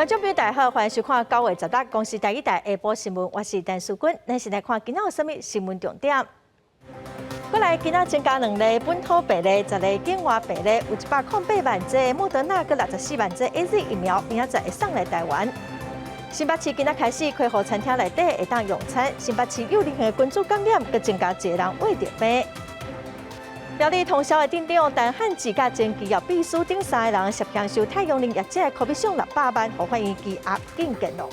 觀眾朋友大家好，歡迎收看9月16公視台語台下晡新聞，我是陳淑君。咱先來看今仔有啥物新聞重點。過來今仔增加兩例本土病例，10个境外病例，有108萬劑莫德納佮64萬劑 AZ 疫苗，明仔載會送來台灣。新北市今仔開始開放餐廳內底會當用餐，新北市幼兒園的群組感染，閣增加一個人罹著病。苗栗通霄的鎮長陳漢志佮前機要秘書等三个人涉嫌收太陽能業者的 commission 600萬，予法院羈押禁見咯。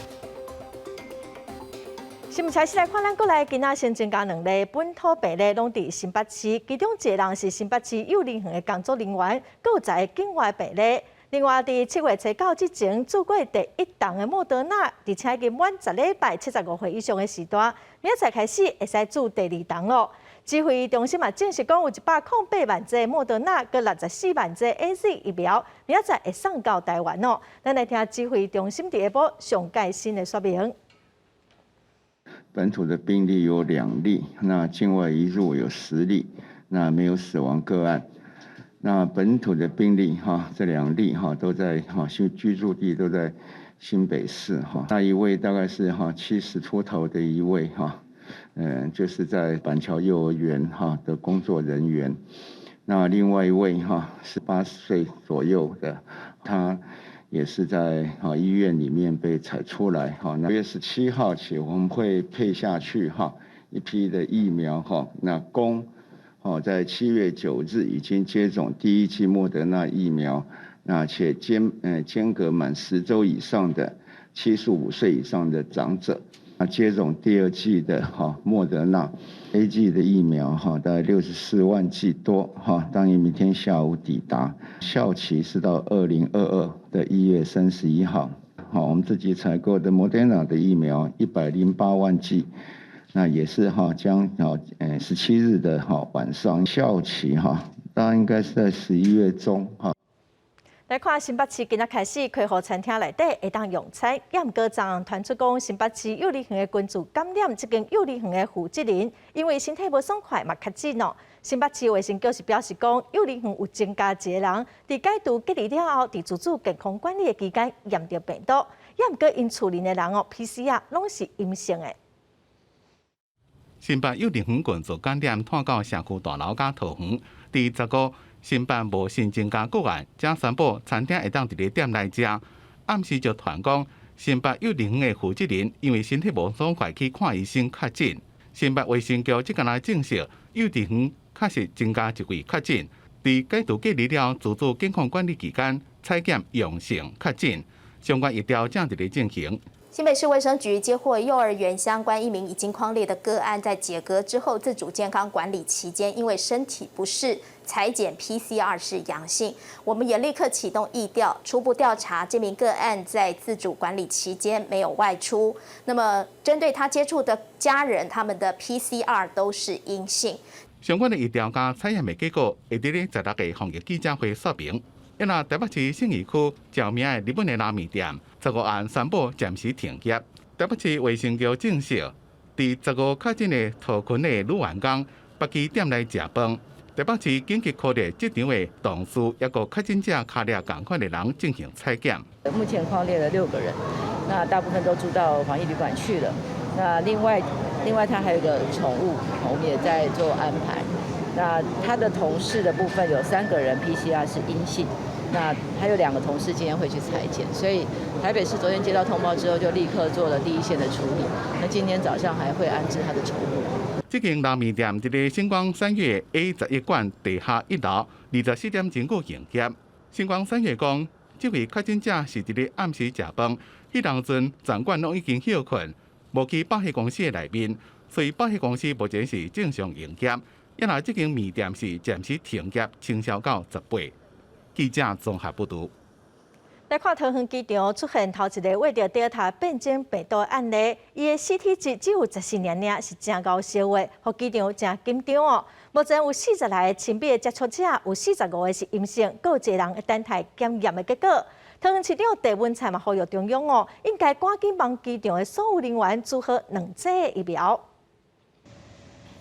新聞開始來看，咱國內今仔新增加兩例本土病例，攏佇新北市，其中一個人是新北市幼兒園的工作人員，閣有十个境外病例。另外，佇7月初九之前注過第一筒的莫德納，而且已經滿10禮拜75歲以上的序大，明仔載開始會使注第二筒咯。指揮中心嘛證實講，有108萬劑莫德納佮64萬劑 AZ 疫苗，明仔載會送到台灣哦。咱來聽指揮中心佇下晡上蓋新的說明。本土的病例有2例，那境外移入有10例，那沒有死亡個案。那本土的病例哈，這2例哈都在哈新居住地都在新北市哈。那一位大概是哈70出頭的一位哈，就是在板橋幼兒園哈的工作人員。那另外一位哈是80歲左右的，他也是在哈醫院裡面被採出來哈。那月17號起，我們會配下去哈一批的疫苗哈，那供哦在7月9日已經接種第一劑莫德納疫苗，那且間隔滿10週以上的75歲以上的長者，那接種第二劑的哈莫德納 AZ 的疫苗哈，大概64萬劑多哈，當於明天下午抵達，效期是到2022的1月31號。好，我們自己採購的莫德納的疫苗108萬劑，那也是哈將啊17日的哈晚上效期哈，當然應該是在11月中哈。來看新北市今仔開始開放餐廳內底會當用餐，也毋過昨昏傳出講新北市幼兒園的群組感染，這間幼兒園的負責人因為身體無爽快嘛確診咯。新北市衛生局是表示講，幼兒園有增加一個人，佇解除隔離了後，佇自主健康管理的期間驗著病毒，也毋過𪜶厝裡的人哦，PCR 攏是陰性的。新北幼兒園群組感染拖到社區大樓佮桃園，佇15新北無新增加個案，才宣布餐廳會當佇咧店內食。暗時就傳講，新北幼兒園的負責人因為身體無爽快去看醫生確診。新北衛生局這工來證實，幼兒園確實增加一位確診，佇解除隔離了自主健康管理期間採檢陽性確診，相關疫調正佇咧進行。新北市衛生局接獲幼兒園相關一名已經匡列的個案，在解隔之後自主健康管理期間，因為身體不適，採檢 PCR 是陽性，我們也立刻啟動疫調，初步調查這名個案在自主管理期間沒有外出，那麼針對他接觸的家人，他們的 PCR 都是陰性。相關的疫調佮採驗的結果，會佇咧16个防疫記者會說明。因為台北市信義區著名的日本的拉麵店，15暗宣布暫時停業。台北市衛生局證實，佇十五確診的桃墾的女員工，捌去店內食飯。台北市緊急囥佇職場的同事，抑閣確診者跤跡仝款的人進行採檢。目前匡列了6個人，那大部分都住到防疫旅館去了。那另外他還有個寵物，我們也在做安排。那他的同事的部分有3個人 PCR 是陰性。那還有2個同事今天會去採檢，所以台北市昨天接到通報之後，就立刻做了第一線的處理。那今天早上還會安置他的寵物。這間拉麵店佇咧新光三越 A11館地下一樓，24點鐘閣營業。新光三越講，這位確診者是佇咧暗時食飯，彼當陣全館攏已經歇睏，無去百貨公司的內面，所以百貨公司目前是正常營業。抑若這間麵店是暫時停業，清銷到18。記者綜合報導。來看桃園機場出現頭一个罹著德爾塔變種病毒的案例，伊的 CT 值只有14爾爾，是誠𠢕燒的，予機場誠緊張哦。目前有40來个親密的接觸者，有45个是陰性，閣有一個人會等待檢驗的結果。桃園市長鄭文燦嘛呼籲中央哦，應該趕緊幫機場的所有人員注好兩劑疫苗。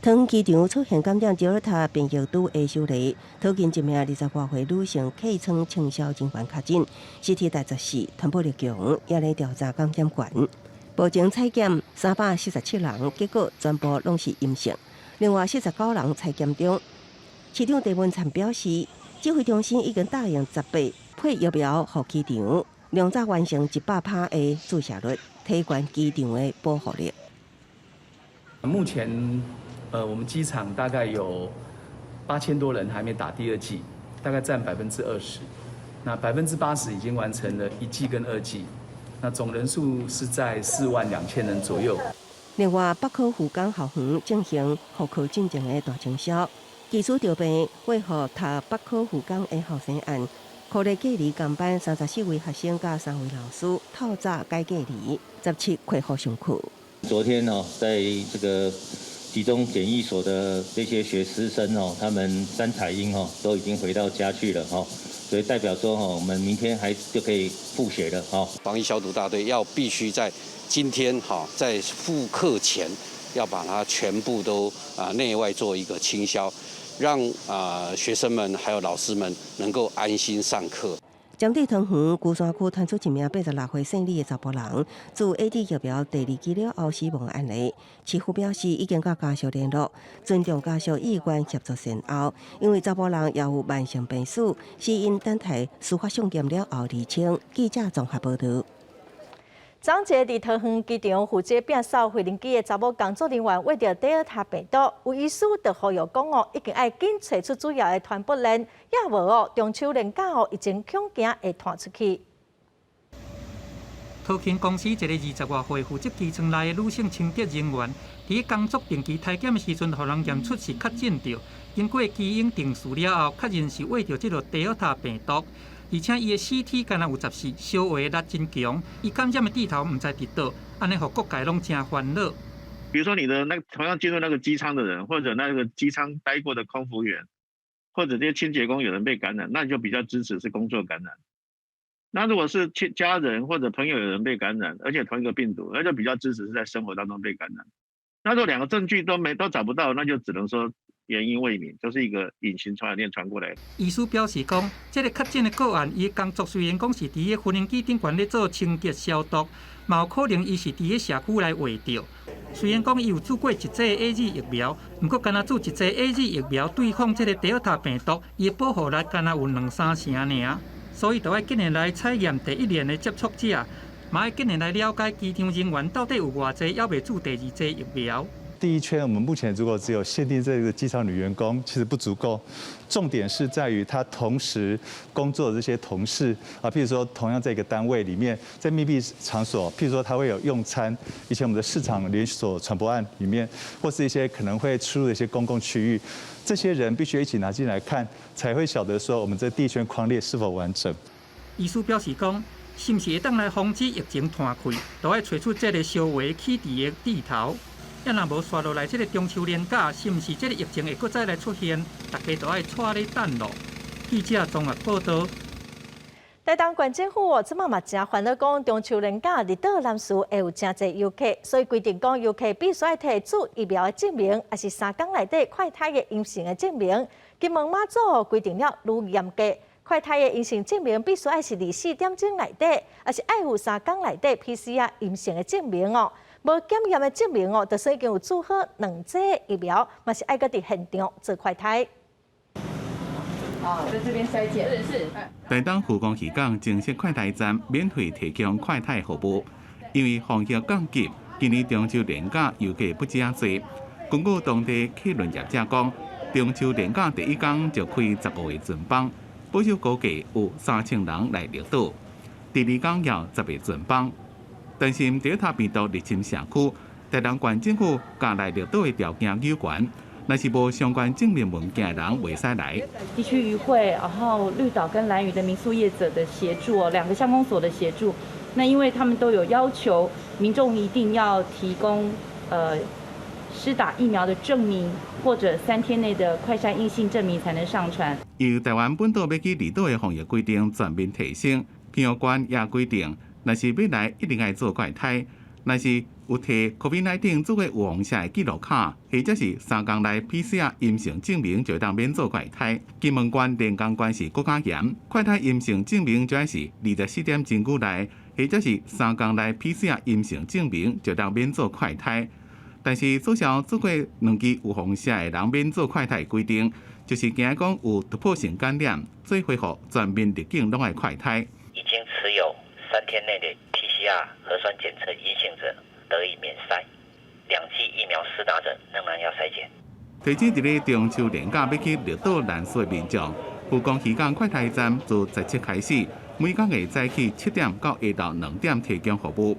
桃園機場出現感染德爾塔變異株的首例，桃園一名20外歲女性客艙清消人員確診，CT 值14，傳播力強，也咧調查感染源。目前採檢347人，結果全部攏是陰性。另外49人採檢中。市長鄭文燦表示，指揮中心已經答應18批疫苗予機場，量早完成100%的注射率，提懸機場的保護力。目前，我們機場大概有8000多人還沒打第二劑，大概佔20%。那80%已經完成了一劑跟二劑，那總人數是在4萬2千人左右。另外，北科附工校園進行復課進前的大清消，技師調病為予讀北科附工的學生案，科內隔離工班34位學生佮三位老師透早解隔離，17恢復上課。昨天哦，在這個集中檢疫所的這些學師生哦，他們三採陰哦，都已經回到家去了哈，所以代表說哦，我們明天還就可以復學了哈。防疫消毒大隊要必須在今天哈，在復課前要把它全部都啊內外做一個清消，讓啊學生們還有老師們能夠安心上課。針對桃園龜山區傳出一名86歲姓李的查埔人，自 AZ 疫苗第二劑了後死亡案例，市府表示已經佮家屬聯絡，尊重家屬意願協助善後，因為查埔人也有慢性病史，死因等待司法送檢了後釐清。記者綜合報道。昨昏一個佇桃園機場負責摒掃飛行機的查某工作人員，秽著德爾塔病毒，有醫師就呼籲講哦，一定愛緊揣出主要的傳播鏈，猶無哦，中秋連假哦，疫情恐驚會傳出去。桃勤公司一個20外歲負責機艙內的女性清潔人員，佇工作定期篩檢的時陣，予人驗出是確診著。經過基因定序了後，確認是秽著這個德爾塔病毒。而且伊的 CT 敢若有14，消化力真強。伊感染的箭頭毋知佇佗，按呢予各界攏誠煩惱。比如說你的那個同樣進入那個機艙的人，或者那個機艙待過的空服員，或者這些清潔工有人被感染，那就比較支持是工作感染。那如果是親家人或者朋友有人被感染，而且同一個病毒，那就比較支持是在生活當中被感染。那如果兩個證據都沒都找不到，那就只能說原因未明，就是一個隱形傳染鏈傳過來。醫師表示講，這個確診的個案，伊工作雖然講是佇個飛行機頂懸咧做清潔消毒，嘛有可能伊是佇個社區來秽著。雖然講伊有注過一劑 AZ 疫苗，毋過干焦注一劑 AZ 疫苗對抗這個德爾塔病毒，伊的保護力干焦有兩三成爾，所以就愛緊來來採驗第一鏈的接觸者，嘛愛緊來了解機場人員到底有偌濟猶未注第二劑疫苗。第一圈，我們目前如果只有限定這個機場女員工，其實不足夠。重點是在於她同時工作的這些同事啊，譬如說同樣在一個單位裡面，在密閉場所，譬如說他會有用餐，以前我們的市場連鎖傳播案裡面，或是一些可能會出入的一些公共區域，這些人必須一起拿進來看，才會曉得說我們這第一圈匡列是否完整。醫師表示講，是毋是會當來防止疫情傳開，都愛揣出這個消化起佇的箭頭。啊若無紲落來，這個中秋連假是毋是這個疫情會閣再來出現？大家都愛倚咧等囉。記者綜合報道。台東縣政府哦，這擺嘛誠煩惱講中秋連假離島南勢會有誠濟遊客，所以規定講遊客必須愛提注疫苗的證明，抑是3工內底快篩的陰性的證明。金門馬祖規定了愈嚴格，快篩的陰性證明必須愛是24點鐘內底，抑是愛有三工內底 PCR 陰性的證明哦。無檢驗的證明哦，就算已經有注好兩劑疫苗，嘛是愛閣佇現場做快篩。啊，在這邊篩檢。是是。台東漁光漁港增設快篩站，免費提供快篩服務。因為防疫降級，今年中秋連假遊客不止遮濟。根據當地客運業者講，中秋連假第一工就開15個船班，保守估計有3000人來離島。第二工有10個船班。擔心德爾塔病毒入侵社區，台東縣政府共來離島的條件加懸，若是無相關證明文件的人，袂使來。地區漁會，然後綠島跟蘭嶼的民宿業者的協助哦，兩個鄉公所的協助。那因為他們都有要求，民眾一定要提供施打疫苗的證明，或者3天內的快篩陰性證明才能上船。由台灣本島欲去離島的防疫規定全面提升，屏東縣也規定，若是欲來一定愛做快篩，若是有提 COVID-19 做過預防射的記錄卡，或者是3工內 PCR 陰性證明，就會當免做快篩。金門縣、連江縣是閣較嚴，快篩陰性證明就愛是24點鐘以內，或者是三工內 PCR 陰性證明，就當免做快篩。但是取消做過兩劑預防射的人免做快篩規定，就是驚講有突破性感染，所以恢復全面入境攏愛快篩。已經持有3天內的 PCR 核酸檢測陰性者得以免篩，兩劑疫苗施打者仍然要篩檢。提醒佇咧中秋連假欲去綠島蘭嶼的民眾，富岡漁港快篩站自17開始，每工會早起7點到下晝2點提供服務。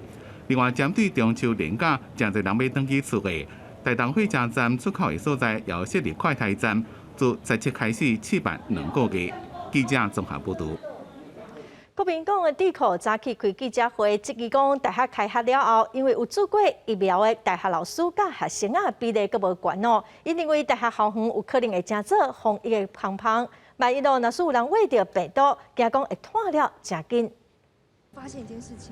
另外，針對中秋連假誠濟人欲轉去厝的，台東火車站出口的所在也有設立快篩站，自十七開始試辦2個月。記者綜合報導。國民黨的智庫早起開記者會，質疑講大學開學了後，因為有注過疫苗的大學老師佮學生仔比例閣無懸哦，𪜶認為大學校園有可能會成做防疫的空棚，萬一咯，若是有人穢著病毒，驚講會湠了誠緊。發現一件事情。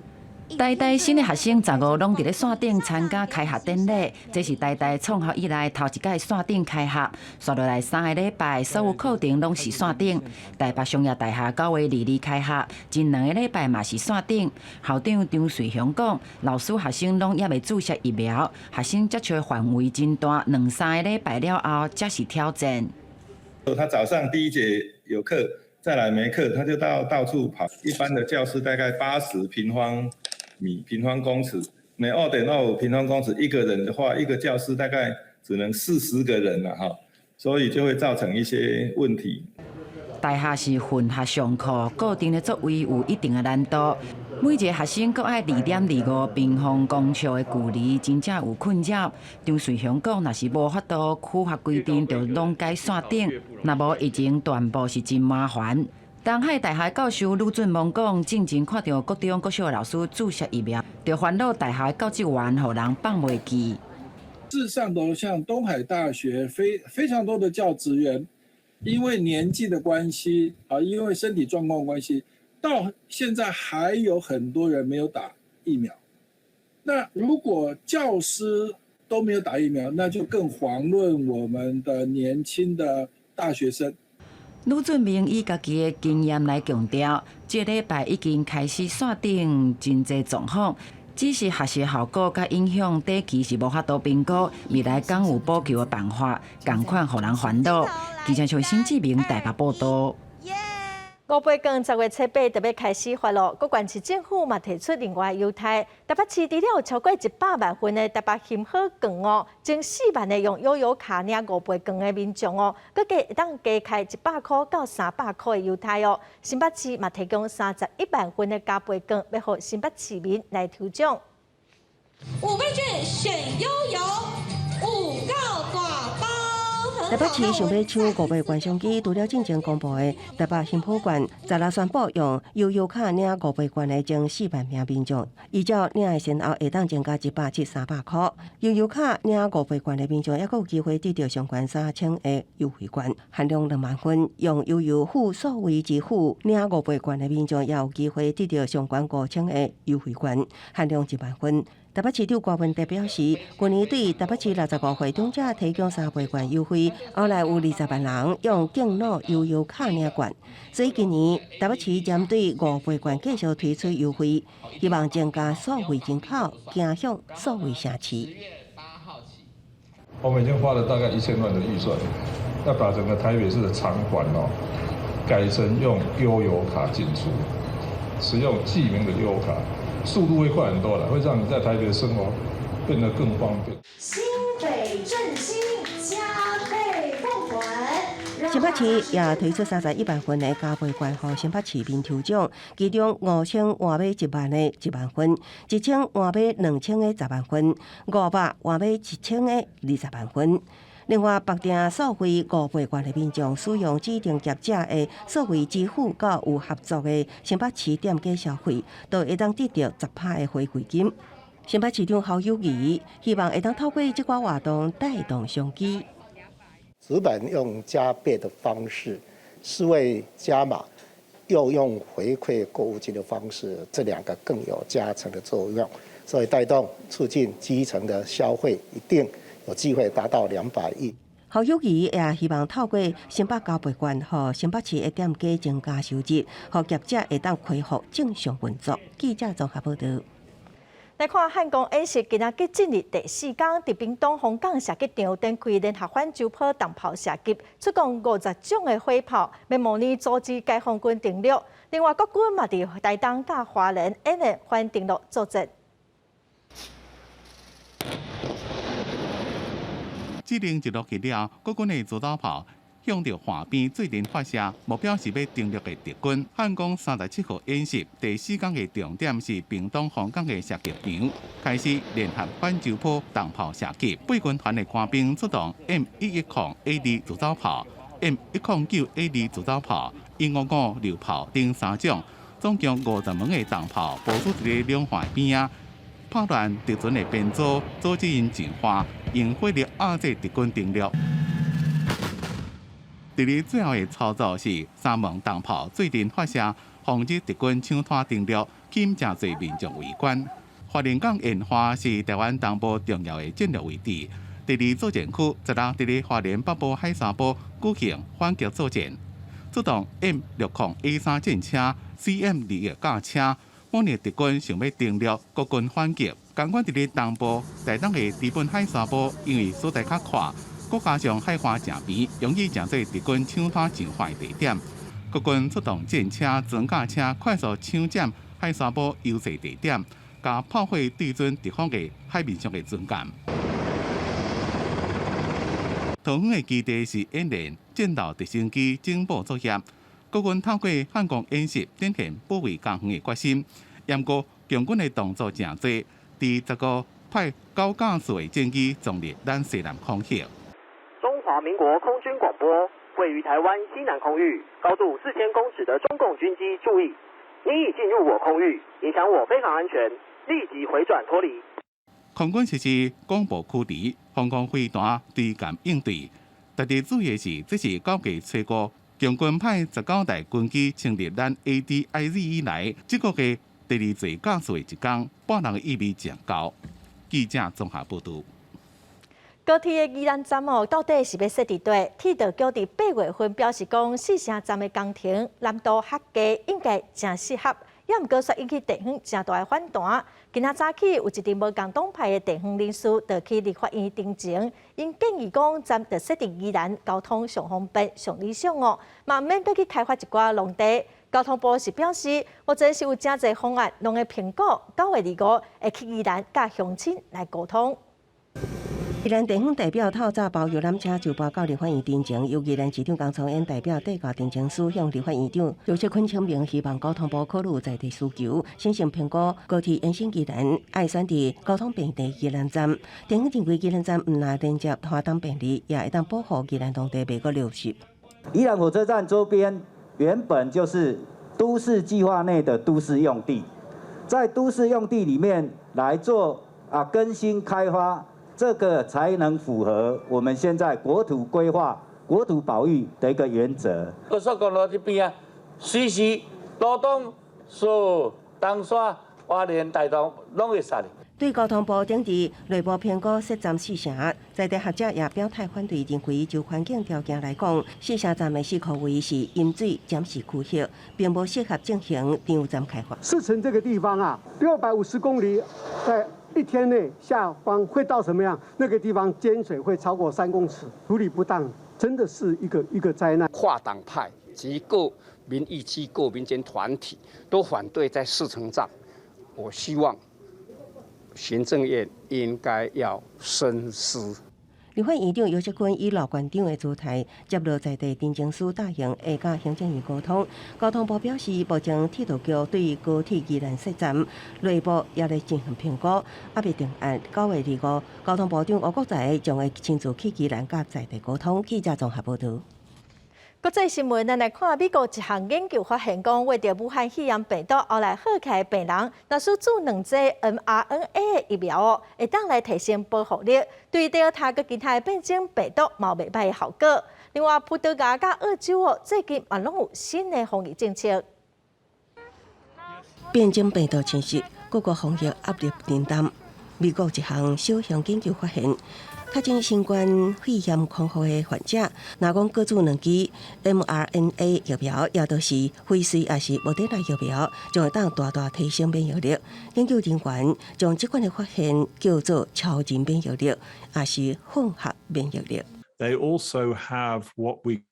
台大新的學生十五攏佇咧線頂參加開學典禮，這是台大創校以來頭一擺線頂開學。紲落來3個禮拜，所有課程攏是線頂。台北商業大學9月22開學，前2個禮拜嘛是線頂。校長張瑞雄講，老師學生攏猶未注射疫苗，學生接觸範圍真大，兩三個禮拜了後才是挑戰。他早上第一節有課，再來沒課，他就到處跑。一般的教室大概80平方米平方公尺，每2.25平方公尺一個人的話，一個教室大概只能40個人了哈，所以就會造成一些問題。大學是混合上課，固定的座位有一定的難度，每一個學生閣愛2.25平方公尺的距離，真正有困擾。張瑞雄講，若是無法度符合規定，就攏改線頂，若無疫情傳播是真麻煩。東海大學教授呂俊望講，進前看著國中、國小的老師注射疫苗，就煩惱大學教職員予人放袂記。事實上，都像東海大學非常多的教職員，因為年紀的關係啊，因為身體狀況關係，到現在還有很多人沒有打疫苗。那如果教師都沒有打疫苗，那就更遑論我們的年輕的大學生。呂俊明以家己的經驗來強調，這禮拜已經開始線頂真濟狀況，只是學習效果佮影響短期是無法度評估，未來敢有補救的辦法，仝款予人煩惱。記者像新志明台北報導。五倍券10月七八就欲開始發囉，各縣市政府嘛提出另外優待。台北市除了有超過100萬份的台北幸好券哦，前4萬个用悠遊卡領五倍券的民眾哦，閣加會當加開100箍到300箍的優待哦。新北市嘛提供31萬份的加倍券，欲予新北市民來抽獎。五倍券選悠遊，五告大包。台北市想欲搶五倍券商機，除了進前公布的台北幸好券，十六宣布用悠遊卡領五倍券的前4萬名民眾，依照領的先後會當增加100至300箍。悠遊卡領五倍券的民眾，猶閣有機會得著上懸3000的優惠券，限量2萬份。用悠遊付數位支付領五倍券的民眾，也有機會得著上懸5000的優惠券，限量1萬份。台北市長郭文哲表示，去年對台北市65歲長者提供3倍券優惠，後來有20萬人用敬老悠遊卡領券，所以今年台北市針對五倍券繼續推出優惠，希望增加數位人口，走向數位城市。我們已經花了大概1000萬的預算，要把整個台北市的場館哦改成用悠遊卡進出，使用記名的悠遊卡。速度會快很多了，會讓你在台北生活變得更方便。新北振興加倍奉還。新北市也推出31萬份的加倍券，予新北市民抽獎，其中5000換買1萬的1萬份，1000換買2000的10萬份，500換買1000的20萬份。另外，綁定數位五倍券的民眾，使用指定業者的數位支付，佮有合作的新北市店家消費，都會當得著10%的回饋金。新北市長侯友宜希望會當透過這寡活動帶動商機。紙本用加倍的方式，數位加碼，又用回饋購物金的方式，這兩個更有加成的作用，所以帶動促進基層的消費，一定有機會達到200億。侯友宜也希望透過新北交易券，予新北市的店家增加收入，予業者會當恢復正常運作。記者綜合報導。來看漢光演習，今仔日進入第四工，佇屏東楓港射擊場展開聯合反舟砲重炮射擊，出動50種的火炮，欲模擬組織解放軍登陸。另外，國軍嘛佇台東佮花蓮演練反登陸作戰。指令一落去了，國軍的自走炮向著岸邊對陣發射，目標是欲登陸的敵軍。漢光37號演習第四工的重點是屏東楓港的射擊場，開始聯合反舟砲重炮射擊。八軍團的官兵出動 M110A2 自走炮、M109A2 自走炮、155榴炮等三種，總共50門的重炮部署佇咧兩岸邊仔，拍亂敵船的編組，阻止𪜶進化，用火力壓制敵軍登陸。佇咧最後的操作是三門重炮對陣發射，防止敵軍搶灘登陸，吸引誠濟民眾圍觀。花蓮港沿岸是台灣東部重要的戰略位置。第二作戰區十六佇咧花蓮北部海沙埔舉行反擊作戰，出動 M60A3戰車、CM21轎車，模擬敵軍想欲登陸，國軍反擊。仝款佇咧東部台東的知本海沙埔，因為所在較闊。閣加上海岸誠平，容易成做敵軍搶灘上岸地點。國軍出動戰車、裝甲車，快速搶佔海沙埔優勢地點，共炮火對準敵方的海面上的軍艦。桃園的基地是演練戰鬥直升機整部作業。國軍透過漢光演習，展現保衛家園的決心。毋過共軍的動作誠濟，佇15派九架次的戰機撞入咱西南空域。中華民國空軍廣播，位於台灣西南空域，高度4000公尺的中共軍機，注意，你已進入我空域，影響我飛航安全，立即回轉脫離。空軍實施廣播驅離、防空飛彈對艦應對。特別注意的是，這是九月初五，共軍派19台軍機侵入咱 ADIZ 以來，這個月第二濟架次的一工，半人的意味誠高。記者綜合報導。高鐵的宜蘭站哦，到底是欲設佇佗？鐵道局佇8月份表示講，四城站的工程難度較低，應該誠適合。也毋過煞引起地方誠大的反彈。今仔早起有一陣無仝黨派的地方人士，就去立法院陳情，𪜶建議講站著設佇宜蘭，交通上方便、上理想哦，嘛毋免閣去開發一寡農地。交通部是表示，目前是有誠濟方案，攏會評估，9月25會去宜蘭佮鄉親來溝通。宜蘭地方代表透早包遊覽車就搬到立法院陳情，由宜蘭市長江聰英代表遞交陳情書向立法院長游錫堃請明，希望交通部考慮在地需求，審慎評估高鐵延伸宜蘭，愛選佇交通便利宜蘭站。地方認為宜蘭站毋但連接花東便利，也會當保護宜蘭農地袂閣流失。宜蘭火車站周邊原本就是都市計劃內的都市用地，在都市用地裡面來做更新開發。這個才能符合我們現在國土規劃、國土保育的一個原則。高速公路這邊啊，隨時羅東、蘇東山、花蓮、台東攏會塞。對交通部頂日內部評估設站四城，在地學者也表態反對，認為就環境條件來講，四城站的四區位是淹水暫時區域，並無適合進行長站開發。四城這個地方啊，650公里在一天內下方會到什麼樣？那個地方淹水會超過3公尺，處理不當，真的是一個一個災難。跨黨派及各民意機構、民間團體都反對在四城站。我希望行政院應該要深思。立法院長游錫堃以老館長的姿態接落在地陳情書，答應會佮行政院溝通。交通部表示，目前鐵道局對高鐵宜蘭設站內部也咧進行評估，猶未定案。9月25，交通部長吳國才將會親自去宜蘭佮在地溝通。記者綜合報導。國際新聞，咱來看美國一項研究發現，講患著武漢肺炎病毒後來好起來的病人，若是注兩劑 mRNA 的疫苗哦，會當來提升保護力，對德爾塔佮其他的變種病毒嘛有袂䆀的效果。另外，葡萄牙佮澳洲哦，最近嘛攏有新的防疫政策。變種病毒侵襲，各國防疫壓力沉重。美國一項小型研究發現，確診新冠肺炎康復的患者，若講閣注兩劑 mRNA 疫苗，也就是輝瑞抑是莫德納疫苗，就會當大大提升免疫力。研究人員將這款的發現叫做超人免疫力，抑是混合免疫力。 They also have what we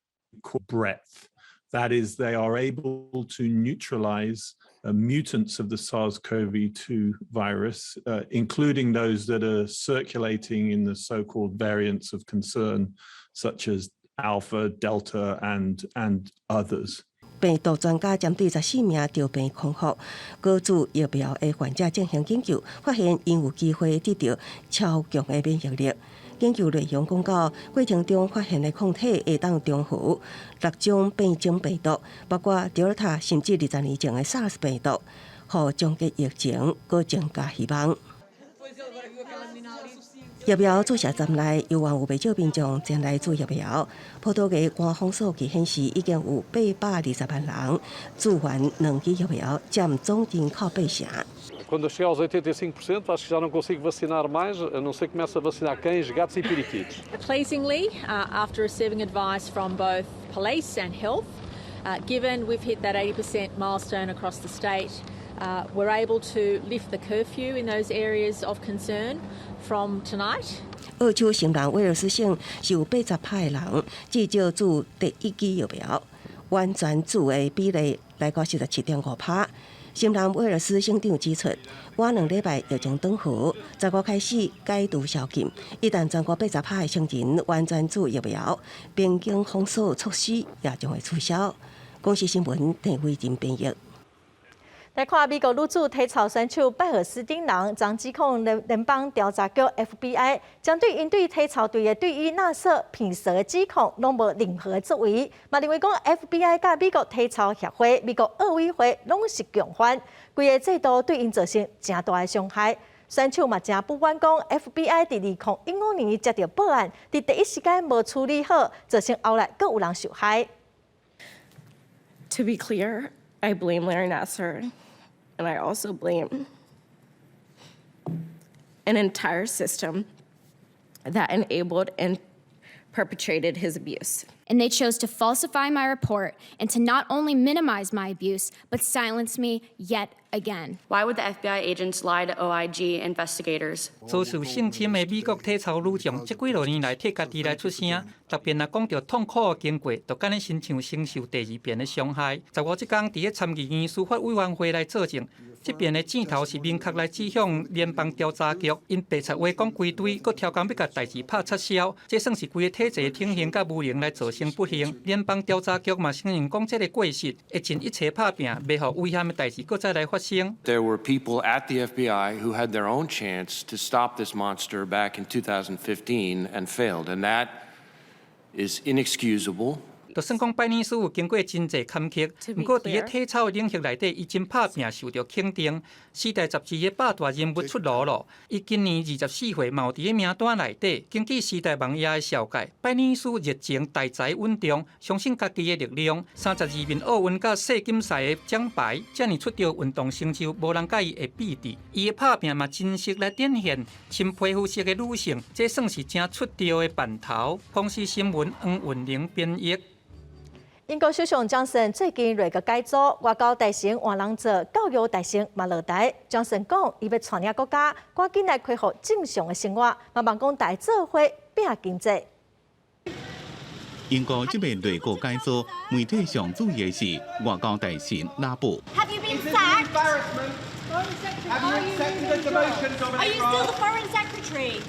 call breadth. That is, they are able to neutralize mutants of the SARS-CoV-2 virus, including those that are circulating in the so-called variants of concern, such as Alpha, Delta, and others. 病毒專家針對14名著病康復、閣注疫苗的患者進行研究，發現𪜶有機會得著超強的免疫力。研究內容講到，過程中發現的抗體會當中和六種變種病毒，包括德爾塔甚至20年前的 SARS 病毒，予終結疫情閣增加希望。疫苗注射站內猶原有袂少民眾前來注疫苗。葡萄牙官方數據顯示，已經有820萬人注完兩劑疫苗，佔總人口八成。 Quando eu chegar aos 85%, acho que já não consigo vacinar mais, a não ser que comece a vacinar cães, gatos e periquitos. Pleasingly, after receiving advice from both police and health, given we've hit that 80% milestone across the state, we're able to lift the curfew in those areas of concern from tonight. 澳洲新南威爾斯省是有80%的人至少注第一劑疫苗，完全注的比例來到47.5%。新南威爾斯省長指出，晚2禮拜疫情轉好，15開始解除宵禁。一旦全國80%的成人完全注疫苗，邊境封鎖措施也將會取消。公視新聞鄭偉仁編譯。來看美國女子體操選手拜爾斯等人，將指控聯邦調查局 FBI 針對𪜶對體操隊的隊醫納瑟騙稅的指控，攏無任何作為，嘛認為講 FBI 佮美國體操協會、美國奧委會攏是共犯，規个制度對𪜶造成誠大的傷害。選手嘛誠不滿講 FBI 佇2015年接著報案，佇第一時間無處理好，造成後來閣有人受害。 To be clear, I blame Larry Nassar. And I also blame an entire system that enabled and perpetrated his abuse. And they chose to falsify my report and to not only minimize my abuse, but silence me yet again. Why would the FBI agents lie to OIG investigators? 遭受性侵的美國體操女將，這幾落年來替家己來出聲，特別若講著痛苦的經過，就敢若親像承受第二遍的傷害。15這工佇咧參議院司法委員會來作證，這邊的箭頭是明確來指向聯邦調查局，𪜶白賊話講規堆，閣刁工欲共代誌拍撤銷，這算是規个體制挺行佮無能來造成不幸。聯邦調查局嘛承認講這個過失，會盡一切拍拼，袂予危險的代誌閣再來發生。 There were people at the FBI who had their own chance to stop this monster back in 2015 and failed, and that is inexcusable. 就算講拜爾斯有經過真濟坎坷，毋過佇咧體操的領域內底，伊真拍拚受著肯定。時代雜誌的百大人物出爐咯，伊今年24歲，嘛有佇咧名單內底。根據時代網頁的紹介，拜爾斯熱情大才穩重，相信家己的力量。32面奧運佮世錦賽的獎牌，遮爾出著運動成就，無人佮伊會比佇。伊的拍拚嘛真實來展現深皮膚色的女性，這算是誠出著的範頭。公視新聞黃雲玲編譯。英國首相強森最近內閣改組，外交大臣換人做，教育大臣嘛落台。強森講，伊欲帶領國家趕緊來恢復正常的生活，嘛望講大家做伙拼經濟。英國這擺內閣改組，媒體上注意的是外交大臣拉布。 Have you been sacked? Are you still the foreign secretary?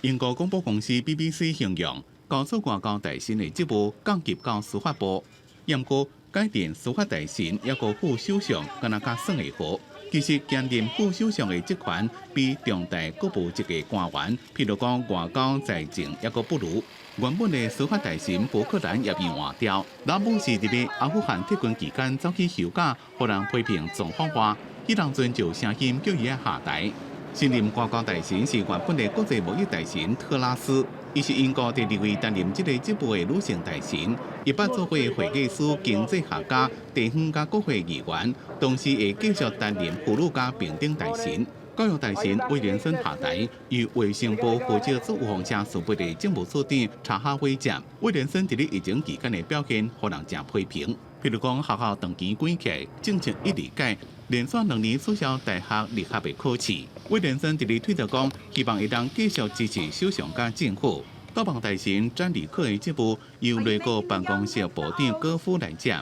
英國廣播公司 BBC 形容，交出外交大臣的職務降級到司法部。毋過改任司法大臣抑閣副首相，敢若較算會好。其實兼任副首相的職權比重大國部級的官員，譬如講外交、財政，抑閣不如。原本的司法大臣伯克蘭也被換掉。拉布是佇咧阿富汗撤軍期間走去休假，予人批評總謊話，彼當陣就聲音叫伊愛下台。新任外交大臣是原本的國際貿易大臣特拉斯，伊是英國第二位擔任這个職務的女性大臣。伊捌做過會計師、經濟學家、地方佮國會議員，同時會繼續擔任婦女佮平等大臣。教育大臣威廉森下台，由衛生部負責做預防車事務的政務次長查哈威接。威廉森佇咧疫情期間的表現，予人誠批評。譬如講，學校長期關起，政策一直改，連續2年取消大學入學的考試。威廉森佇咧推特講，希望會當繼續支持首相佮政府。國防大臣詹里克的職務由內閣辦公室部長戈夫來接，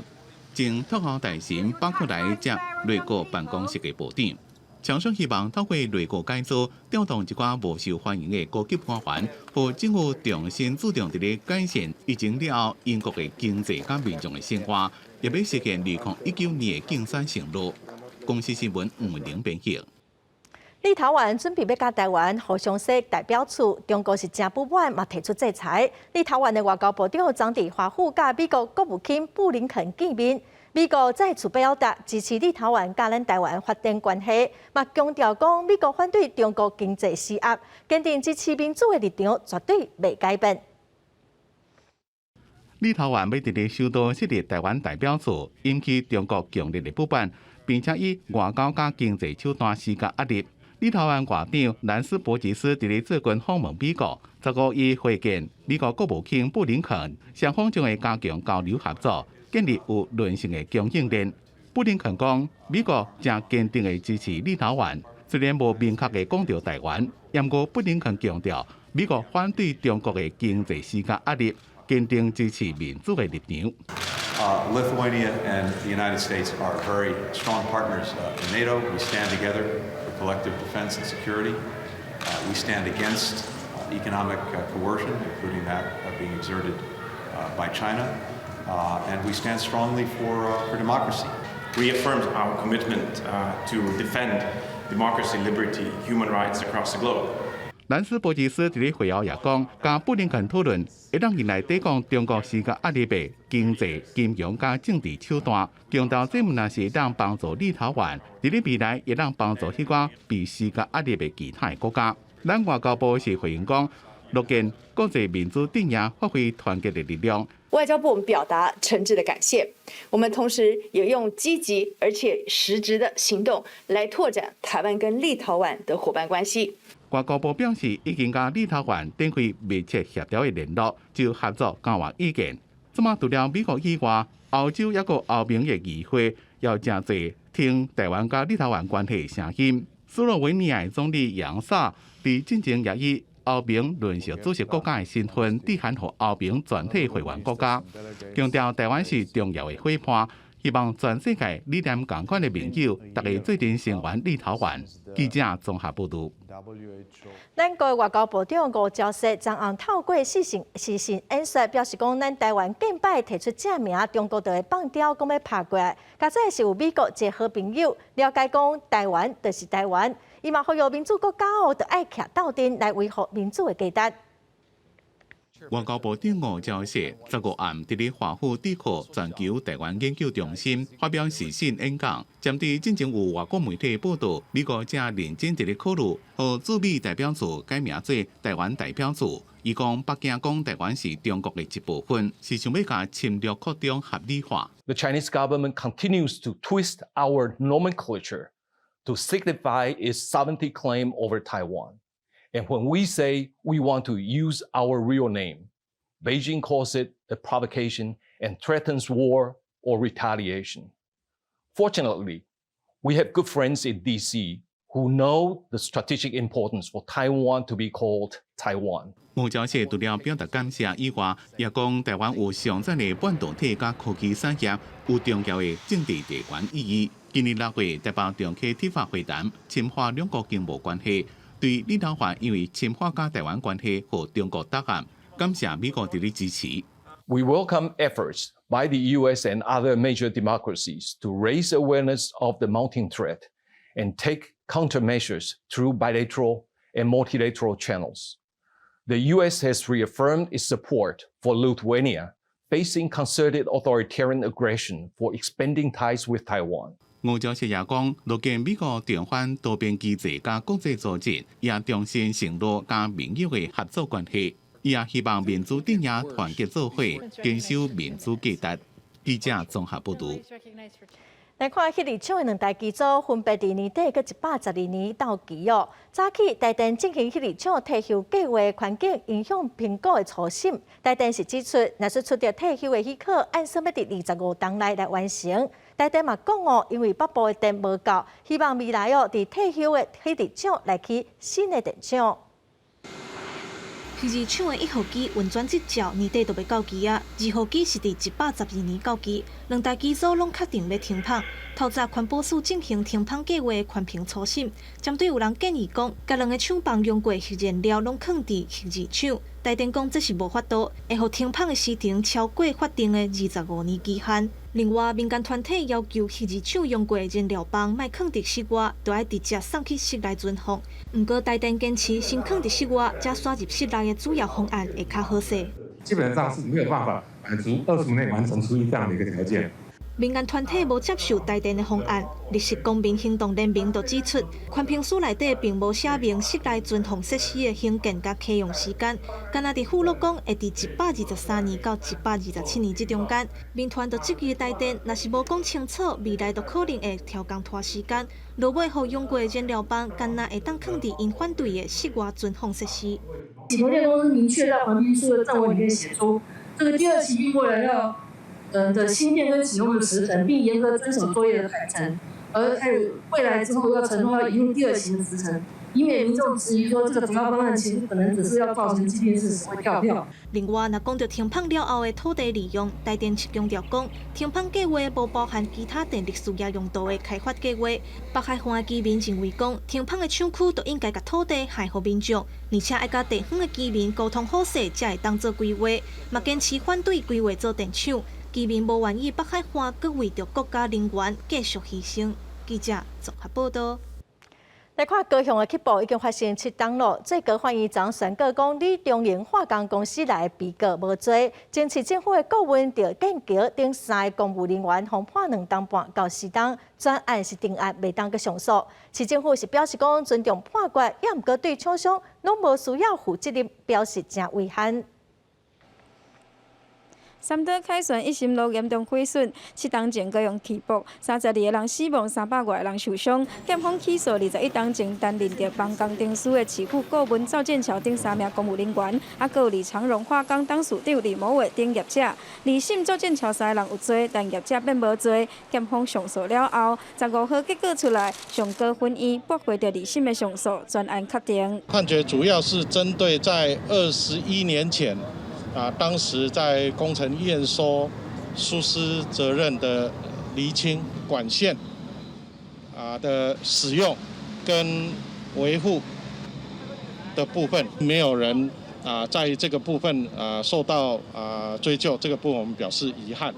前脫歐大臣巴克萊接內閣辦公室的部長。強生希望透過內閣改組，調動一寡無受歡迎的高級官員，予政府重新注重佇咧改善疫情了後英國的經濟佮民眾的生活，也欲實現2019年的競選承諾。公視新聞吳文玲編譯。立陶宛準備欲佮台灣互相設代表處，中國是誠不滿，嘛提出制裁。立陶宛的外交部長昨佇華府佮美國國務卿布林肯見面，美國再次表達支持立陶宛佮咱台灣發展關係，嘛強調講美國反對中國經濟施壓，堅定支持民主的立場絕對袂改變。立陶宛欲佇咧首都設立台灣代表處，引起中國強烈的不滿，並且以外交佮經濟手段施加壓力。立陶宛外長蘭斯伯吉斯佇咧最近訪問美國，15伊會見美國國務卿布林肯，雙方將會加強交流合作，建立有韌性的供應鏈。布林肯講，美國誠堅定的支持立陶宛，雖然無明確的講著台灣，毋過布林肯強調，美國反對中國的經濟施加壓力，堅定支持民主的立場。 Lithuania and the United States are very strong partners in NATO. We stand together for collective defense and security. We stand against economic coercion, including that being exerted by China. And we stand strongly for democracy. Reaffirms our commitment to defend democracy, liberty, human rights across the globe. 蘭斯伯吉斯佇咧會後也講，佮布林肯討論，會當用來對抗中國施加壓力的經濟、金融佮政治手段，強調這毋但是會當幫助立陶宛，佇咧未來會當幫助彼寡被施加壓力的其他的國家。咱外交部是回應講，樂見國際民主陣營發揮團結的力量。外交部我們表達誠摯的感謝，我們同時也用積極而且實質的行動來拓展台灣跟立陶宛的夥伴關係。外交部表示，已經佮立陶宛展開密切協調的聯絡，就合作交換意見。這馬除了美國以外，歐洲抑閣歐盟的議會也有誠濟挺台灣佮立陶宛關係的聲音。斯洛維尼亞總理楊薩佇進前也以歐盟輪值主席國家的身份，致函予歐盟全體會員國家，強調台灣是重要的伙伴，希望全世界理念仝款的盟友，逐家做陣聲援立陶宛。記者綜合報導。咱國外交部長吳釗燮昨暗透過視訊演說，表示講，咱台灣近擺提出正名，中國就會放刁，講欲拍過來。佳哉是有美國這個好朋友，了解講台灣就是台灣，伊嘛呼籲民主國家哦，著愛徛鬥陣來維護民主的價值。外交部長吳釗燮15暗佇咧華府智庫全球台灣研究中心發表視訊演講，針對進前有外國媒體報道，美國正認真佇咧考慮，予駐美代表處改名做台灣代表處。伊講北京講台灣是中國的一部分，是想欲共侵略擴張合理化。 The Chinese government continues to twist our nomenclature to signify its sovereignty claim over Taiwan. And when we say we want to use our real name, Beijing calls it a provocation and threatens war or retaliation. Fortunately, we have good friends in DC who know the strategic importance for Taiwan to be called Taiwan. 吳釗燮除了表達感謝以外，也講台灣有上讚的半導體佮科技產業，有重要的政治地緣意義。今年6月台北長期鐵法會談，深化兩國經貿關係。對立陶宛因為深化佮台灣關係予中國打壓，感謝美國佇咧支持。 We welcome efforts by the U.S. and other major democracies to raise awareness of the mounting threat and take countermeasures through bilateral and multilateral channels. The U.S. has reaffirmed its support for Lithuania facing concerted authoritarian aggression for expanding ties with Taiwan. 吳釗燮也講，樂見美國重返多邊機制佮國際組織，也重新承諾佮盟友的合作關係。伊也希望民主陣營團結做伙，堅守民主價值。記者綜合報導。來看核二廠的兩台機組，分別佇年底佮112年到期哦。早起台電進行核二廠退休計畫環境影響評估的初審，台電是指出，若是取得退休的許可，按算欲佇25冬內來完成。台電嘛講哦，因為北部的電無夠，希望未來哦，佇退休的核二廠來起新的電廠。核二廠的一號機運轉執照年底就欲到期啊，二號機是佇112年到期，兩台機組攏確定欲停麭。透早環保署進行停麭計劃環評初審，針對有人建議講，共兩个廠房用過核燃料攏囥佇核二廠，台電講這是無法度，會予停麭的時程超過法定的25年期限。另外，民間團體要求核二廠用過燃料棒莫囥佇室外，著愛直接送去室內存放。毋過台電堅持先囥佇室外，才徙入室內的主要方案會較好勢。基本上是沒有辦法滿足25內完成除役這樣的一個條件。民間團體無接受台電的方案，綠色公民行動聯盟就指出，環評書內底並無寫明室內存放設施的興建佮啟用時間，干焦佇附錄講會佇123年到127年這中間。民團就質疑台電，若是無講清楚，未來就可能會調工拖時間，落尾予用過的燃料棒，干焦會當囥佇𪜶反對的室外存放設施。台電公司明確在環評書的正文裡面寫出，這個第二期運過來要。的興建跟啟用的時程，並嚴格遵守作業的排程，而還有未來之後要承諾要移入第二期的時程，以免民眾質疑說這個主要方案其實可能只是要造成既定事實會跳票。另外，若講著停麭了後的土地利用，台電是強調講，停麭計劃無包含其他電力事業用途的開發計劃。北海岸的居民認為講，停麭的廠區就應該共土地還予民眾，而且愛佮地方的居民溝通好勢，才會當做規劃。嘛堅持反對規劃做電廠。居民無願意北海岸閣為著國家能源繼續犧牲。記者綜合報導。來看高雄的起爆已經發生7冬咯。最高法院昨宣告講，李中營化工公司內的被告無罪。前市政府的顧問趙建橋等三个公務人員，予判2冬半到4冬，全案是定案，袂當閣上訴。市政府是表示講尊重判決，也毋過對廠商攏無需要負責任，表示誠遺憾。三多凱旋一心路嚴重毀損，7冬前閣用起爆，32个人死亡，300外人受傷。檢方起訴21冬前擔任著幫工程師的市府顧問趙建橋等三名公務人員，啊，閣有李長榮化工董事長李某偉等業者。二審趙建橋三个人有罪，但業者變無罪。檢方上訴了後，15號結果出來，上高法院駁回著二審的上訴，全案確定。判決主要是針對在21年前。啊，當時在工程驗收疏失責任的釐清管線啊的使用跟維護的部分，沒有人啊在這個部分啊受到啊追究，這個部分我們表示遺憾。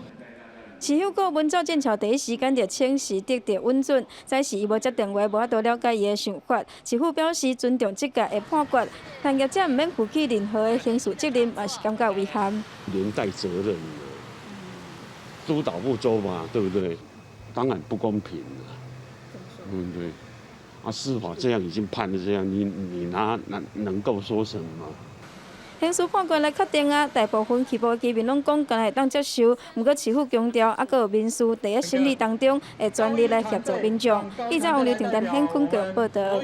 市府顧問趙建橋第一時間就請示得著允准，載時伊無接電話，無法度了解伊的想法。市府表示尊重這個的判決，但業者毋免負起任何的刑事責任，嘛是感覺遺憾。連帶責任，督導不周嘛，對不對？當然不公平了，對不對？啊，司法這樣已經判了這樣，你拿能夠說什麼？刑事判決來確定啊，大部分起爆居民攏講敢若會當接受，毋過市府強調，猶閣有民事佇咧審理當中，會全力來協助民眾。記者王劉婷丹顯坤報導。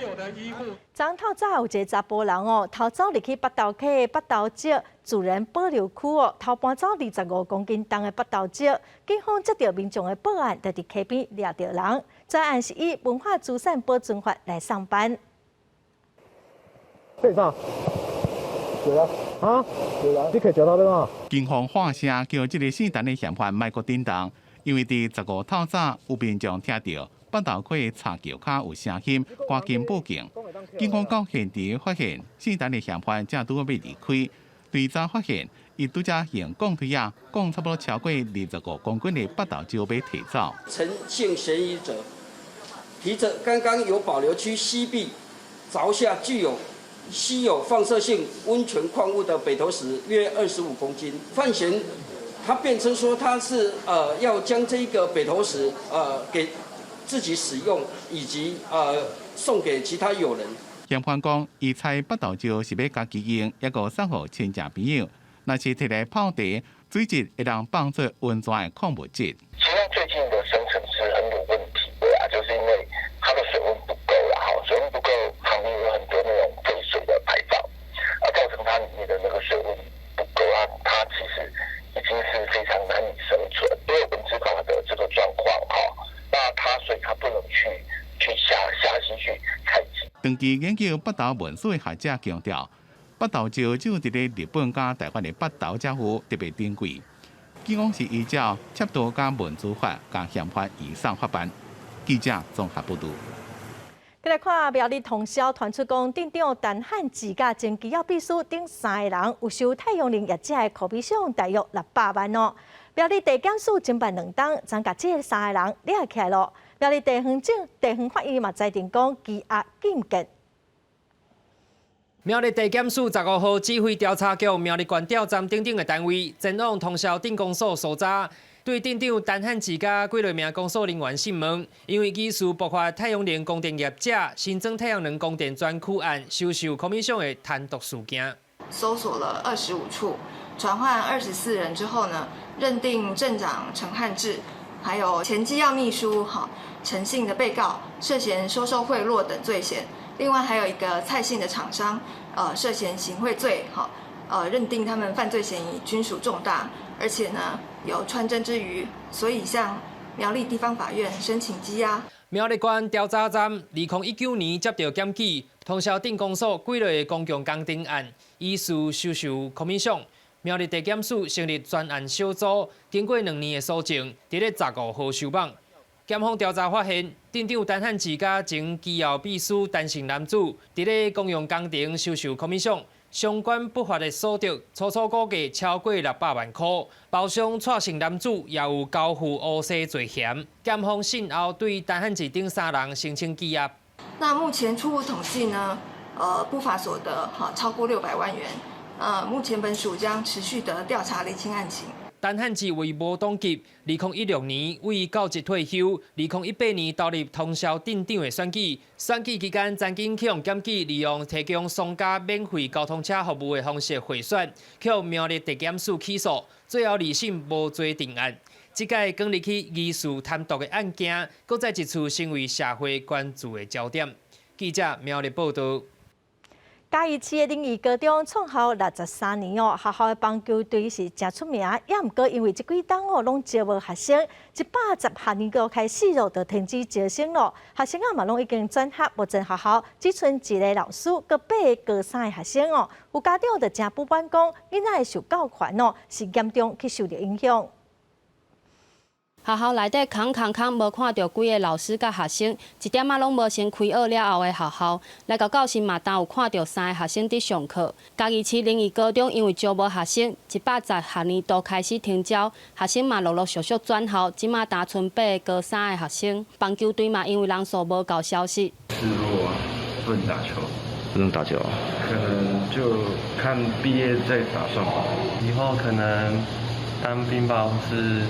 昨昏透早有一个查埔人哦，偷走入去北投溪的北投石自然保留區哦，偷搬走25公斤重的北投石，警方接著民眾的報案，就佇溪邊掠著人。專案是以文化資產保存法來送辦。這啥？有人啊？有人？你摕石頭欲創啥？警方喊聲叫這个姓陳的嫌犯莫閣振動，因為佇15透早有民眾聽著北投溪柴橋跤有聲音，趕緊報警。警方到現場發現姓陳的嫌犯正拄仔欲離開，追查發現伊拄才用鋼推仔摃差不多超過25公斤的北投石欲提走。陳姓嫌疑者提著剛剛由保留區西壁鑿下具有稀有放射性溫泉礦物的北投石約25公斤，犯嫌他辯稱說他是要將這個北投石給自己使用以及送給其他友人。嫌犯講，伊採腹豆石是欲家己用，抑閣送予親戚朋友。若是提來泡茶，水質會當放做溫泉的礦物質。其實最近的生成是很有問題的啊，就是因為它的水溫不夠啦，哈，水溫不夠，旁邊有很多那種廢水的排放，啊，造成它裡面的那個水溫不夠啊，它其實已經是非常難以生存，因為蚊子法的這個狀況，哈，那它所以它不能去下溪去採集。長期研究北投文史的學者強調，腹豆石只有佇咧日本佮台灣的北投才有特別珍貴。警方是依照竊盜佮文資法共嫌犯移送法辦。記者綜合報導。閣來看苗栗通霄傳出講，鎮長陳漢志佮前機要秘書等三个人有收太陽能業者的 commission 大約600萬哦。苗栗地檢署偵辦兩冬，昨共這三個人掠起來囉。苗栗地方法院嘛裁定講羈押禁見。苗栗地檢署15號指揮調查局、苗栗縣調站等等的單位，前往通霄鎮公所搜查，對鎮長陳漢志佮幾落名公所人員訊問，因為疑似爆發太陽能光電業者新增太陽能光電專區案收受 commission 的貪瀆事件。搜索了25處，傳喚24人之後呢，認定鎮長陳漢志，還有前機要秘書哈陳姓的被告涉嫌收受賄賂等罪嫌。另外還有一個蔡姓的廠商，涉嫌行賄罪，哈，認定他們犯罪嫌疑均屬重大，而且呢有串證之虞，所以向苗栗地方法院申請羈押。苗栗縣調查站2019年接到檢舉，通霄鎮公所幾落个公共工程案，疑似收受 commission。苗栗地檢署成立專案小組，經過2年的搜證，佇咧15號收網。檢方調查發現，鎮長陳漢志佮前機要秘書陳姓男子，佇咧公用工程收受 commission，相關不法的所得，初初估計超過600萬塊。包商蔡姓男子也有交付烏紗罪嫌。檢方訊後對陳漢志等三人申請羈押。那目前初步統計呢，不法所得哈超過600萬元。目前本署將持續的調查釐清案情。陳漢志為無黨籍，2016年為教職退休，2018年投入通霄鎮長的選舉。選舉期間曾經予人檢舉利用提供商家免費交通車服務的方式賄選，予苗栗地檢署起訴，最後二審無罪定案。這擺捲入去疑似貪瀆的案件，閣再一次成為社會關注的焦點。記者苗栗報道。嘉義市的林義高中創校63年哦，學校的棒球隊是誠出名，也毋過因為這幾冬哦，攏招無學生，110學年度開始咯，就停止招生咯。學生仔嘛攏已經轉學，目前學校只賰一个老師，閣八个高三的學生哦。有家長就誠不滿講，囡仔的受教權哦，是嚴重去受著影響。學校內底空空空，無看著幾个老師佮學生，一點仔攏無先開學了後的學校。來到教室嘛，焦有看著三个學生佇上課。嘉義市林義高中因為招無學生，110學年度開始停招，學生嘛陸陸續續轉校，這馬焦賰八个高三的學生。棒球隊嘛因為人數無夠消失。失落啊，不能打球，不能打球啊。可能就看畢業再打算吧。以後可能當兵吧，或是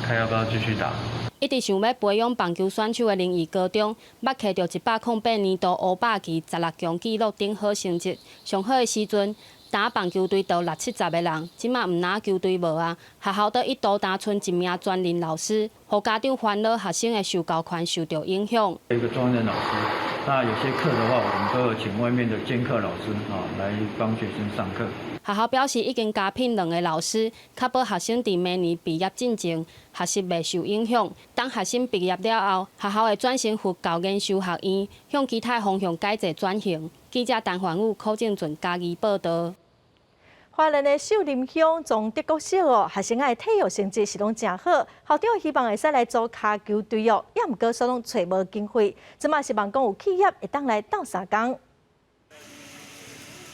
看要不要繼續打。一直想欲培養棒球選手的林義高中，捌摕著108年度烏霸旗16強紀錄等好成績。上好的時陣，打棒球隊就六七十个人，這馬毋但球隊無啊，學校閣一度焦賰一名專任老師，予家長煩惱學生的受教權受著影響。一個專任老師，那有些課的話，我們都有請外面的兼課老師啊來幫學生上課。學校表示已經加聘兩个老師，確保學生佇明年畢業進前學習袂受影響。等學生畢業了後，學校會轉成佛教研修學院，向其他方向改制轉型。記者陳環宇、柯正俊嘉義報導。花蓮的秀林鄉崇德國小哦，學生仔的體育成績是攏誠好，校長希望會使來組跤球隊哦，也毋過煞攏揣無經費，這馬希望講有企業會當來鬥相共。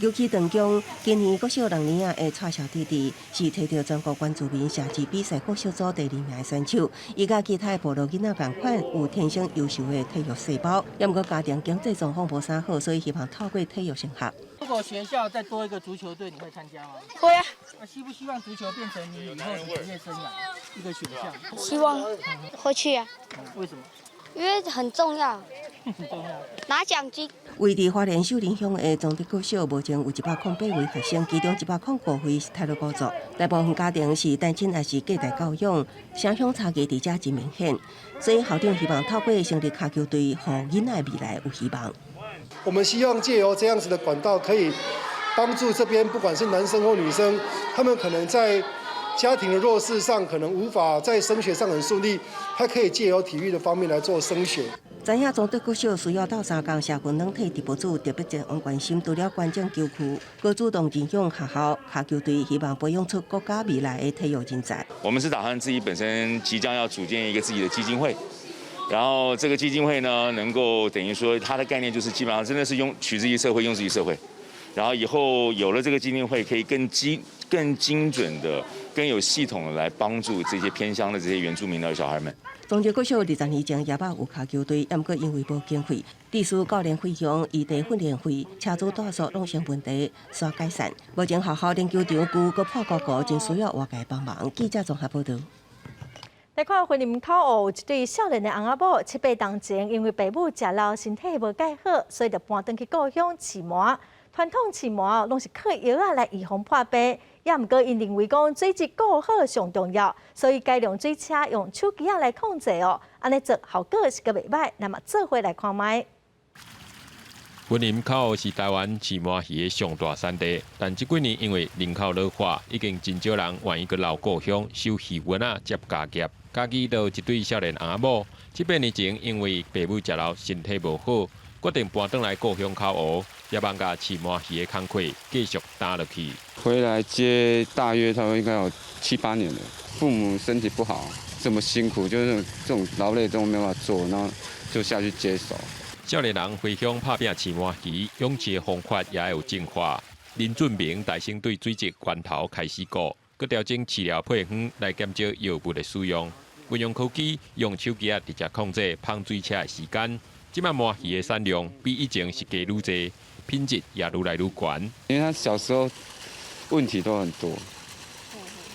尤其長江今年國小六年仔的蔡小弟弟是摕著全國原住民射擊比賽國小組第二名的選手，伊佮其他的部落囡仔仝款，有天生優秀的體育細胞，也毋過家庭經濟狀況無啥好，所以希望透過體育升學。如果學校再多一個足球隊，你會參加嗎？會啊。那希不希望足球變成你以後的職業生涯一個選項？希望會去啊。為什麼？因為很重要，拿獎金。位佇花蓮秀林鄉的崇德國小，目前有108位學生，其中105位是泰魯閣族，大部分家庭是單親抑是隔代教養，城鄉差距佇遮真明顯。所以校長希望透過成立跤球隊，予囡仔未來有希望。我們希望借由這樣子的管道，可以幫助這邊不管是男生或女生，他們可能在家庭的弱勢上，可能無法在升學上很順利，他可以借由體育的方面來做升學。知影崇德國小需要鬥相共，社群軟體直播主特別前往關心，除了關注球區，閣主動認養學校跤球隊，希望培養出國家未來的體育人才。我們是打算自己本身即將要組建一個自己的基金會，然後這個基金會呢，能夠等於說它的概念就是基本上真的是用取之於社會，用之於社會。然後以後有了這個基金會，可以更精準的、更有系統的來幫助這些偏鄉的這些原住民的小孩們。崇德國小20年前也捌有跤球隊，毋過因為無經費，致使教練費用、異地訓練費、車資住宿攏成問題，煞解散。目前學校籃球場舊閣破糊糊，真需要外界幫忙。記者綜合報導。來看雲林口湖有一對少年的翁仔某，七八冬前因為爸母食老，身體無蓋好，所以就搬轉去故鄉飼鰻。傳統飼鰻攏是靠藥仔來預防破病，也毋過𪜶認為講水質顧好上重要，所以改良水車用手機仔來控制哦，按呢做效果是閣袂䆀，咱嘛做伙來看覓。雲林口湖是台灣飼鰻魚的上大產地，但這幾年因為人口老化，已經真少人願意閣留故鄉收魚塭仔接家業。嘉義就有一對少年翁仔某，七八年前因為爸母食老身體無好，決定搬轉來故鄉口湖，也放下飼鰻魚的工課，繼續擔落去。回來接大約差不多應該有七八年了。父母身體不好，這麼辛苦，就是這種勞累都沒辦法做，然後就下去接手。少年人回鄉拍拚飼鰻魚，養殖的方法也會有進化。林俊明帶先對水質源頭開始顧，閣調整飼料配方來減少藥物的使用，運用科技，用手機仔直接控制噴水車的時間。這擺鰻魚的產量比以前是加愈濟，品質也愈來愈懸。因為他小時候問題都很多，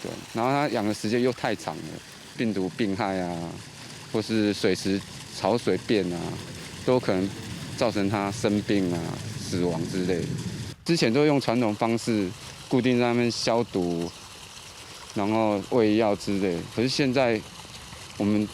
對，然後他養的時間又太長了，病毒病害啊，或是水池潮水變啊，都可能造成他生病啊、死亡之類的。之前都用傳統方式固定在那邊消毒，然後餵藥之類，可是現在我們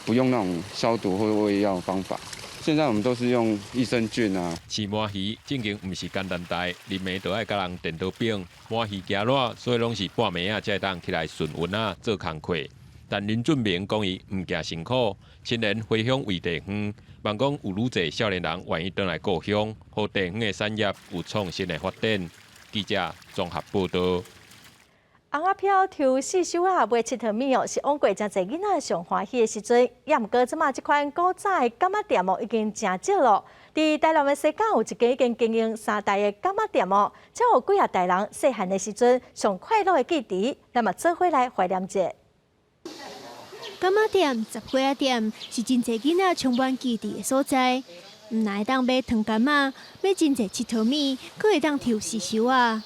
不用那種消毒或餵藥方法。現在我們都是用益生菌啊。飼鰻魚正經毋是簡單代，日暝都愛佮人顛倒反，鰻魚驚熱，所以攏是半暝仔才會當起來巡塭仔做工課。但林俊明講伊毋驚辛苦，親連回鄉為地方，望講有愈濟少年人願意轉來故鄉，予地方的產業有創新的發展。記者綜合報導。翁仔飄抽四手仔賣𨑨迌物哦，是往過誠濟囡仔上歡喜的時陣。也毋過這馬這款古早的柑仔店哦，已經誠少咯。佇台南的西港有一間已經經營三代的柑仔店哦，才有幾仔代人細漢的時陣上快樂的記憶，咱嘛做伙來懷念者。柑仔店、雜果仔店是真濟囡仔充滿記憶的所在。毋但會當買糖柑仔，買真濟𨑨迌物，閣會當抽四手仔。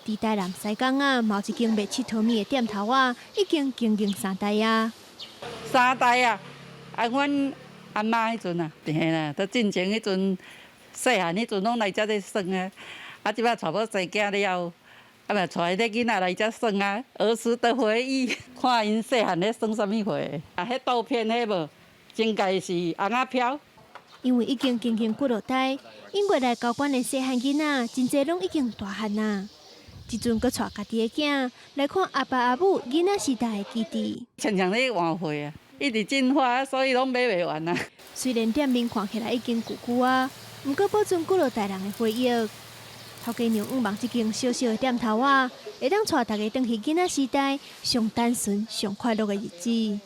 佇台南西港仔，嘛有一間賣𨑨迌物的店頭仔，已經經營三代啊。三代啊，啊，阮阿媽彼陣啊，嘿啦，都進前彼陣細漢彼陣攏來遮咧耍啊。啊，這擺娶某生囝了後，啊嘛帶彼囡仔來遮耍啊，兒時的回憶，看𪜶細漢咧耍啥物貨，啊，彼圖片彼無，真該是翁仔飄。因為已經經營幾落代，𪜶過來交關的細漢囡仔，真濟攏已經大漢啊。這陣閣帶家己的囝來看阿爸阿母囡仔時代的基地，親像咧換貨啊，一直進化，所以攏買袂完啊。雖然店面看起來已經舊舊啊，毋過保存幾落代人的回憶。頭家娘向望這間小小的店頭仔，會當帶大家轉去囡仔時代上單純、上快樂的日子。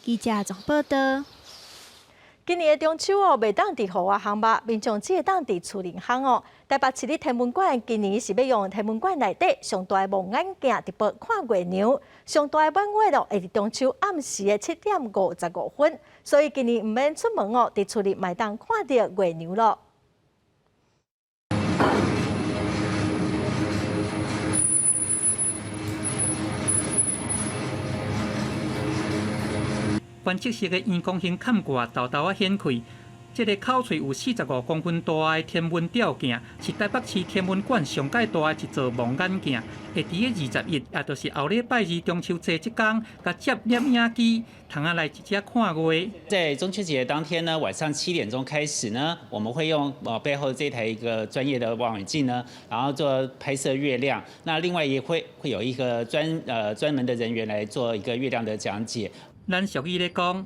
記者綜報導。今年的中秋哦，袂當佇戶外烘肉，民眾只會當佇厝裡烘哦。台北市立天文館今年是欲用天文館內底上大的望遠鏡直播看月娘，上大的滿月哦，會佇中秋暗時的7點55分，所以今年毋免出門哦，佇厝裡嘛會當看著月娘囉。觀測室的熒光燈崁蓋沓沓仔顯開。這个口喙有45公分大的天文吊鏡，是台北市天文館上蓋大的一座望遠鏡。會佇咧21，也就是後禮拜二中秋節這工，共接攝影機，通仔來一齊看月。在中秋節當天呢，晚上7點鐘開始呢，我們會用背後這台一個專業的望遠鏡呢，然後做拍攝月亮。那另外也會有一個專門的人員來做一個月亮的講解。咱俗語咧講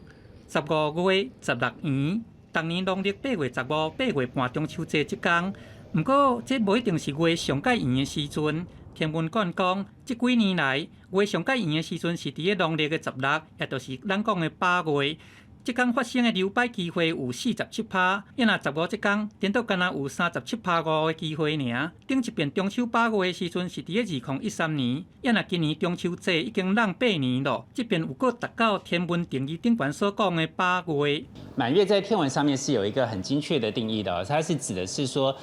，15月16圓。逐年農曆8月15、8月半中秋節這工，毋過這無一定是月上蓋圓的時陣。天文館講，這幾年來月上蓋圓的時陣是佇咧農曆的16，也就是咱講的飽月。這工發生的流擺機會有47趴，啊若十五這工，顛倒干焦有37.5%的機會爾。頂一遍中秋飽月的時陣是佇咧2013年，啊若今年中秋節已經閬八年咯，這遍有閣達到天文定義頂懸所講的飽月。滿月在天文上面是有一個很精確的定義的，它是指的是說，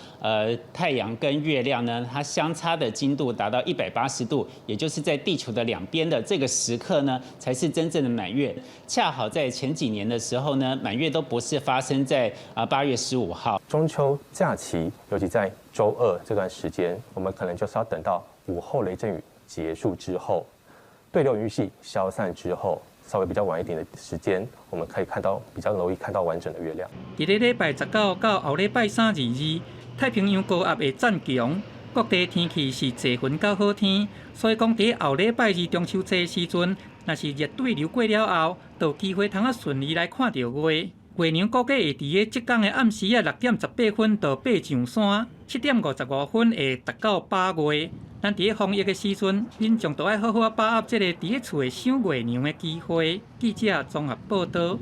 太陽跟月亮呢，它相差的經度達到180度，也就是在地球的兩邊的這個時刻呢，才是真正的滿月。恰好在前幾年的時候呢，滿月都不是發生在8月15號。中秋假期，尤其在週二這段時間，我們可能就是要等到午後雷陣雨結束之後，對流雲系消散之後，稍微比較晚一點的時間，我們可以看到比較容易看到完整的月亮。佇咧禮拜19到後禮拜三22，太平洋高壓會增強，各地天氣是濟雲到好天，所以講佇後禮拜二中秋節時陣，若是熱對流過了後，就有機會通仔順利來看著月。月娘估計會佇咧這工的暗時仔6點18分就爬上山，7點55分會達到飽月。咱佇咧防疫的時陣，民眾都愛好好把握這个佇咧厝內賞月娘的機會。記者綜合報導。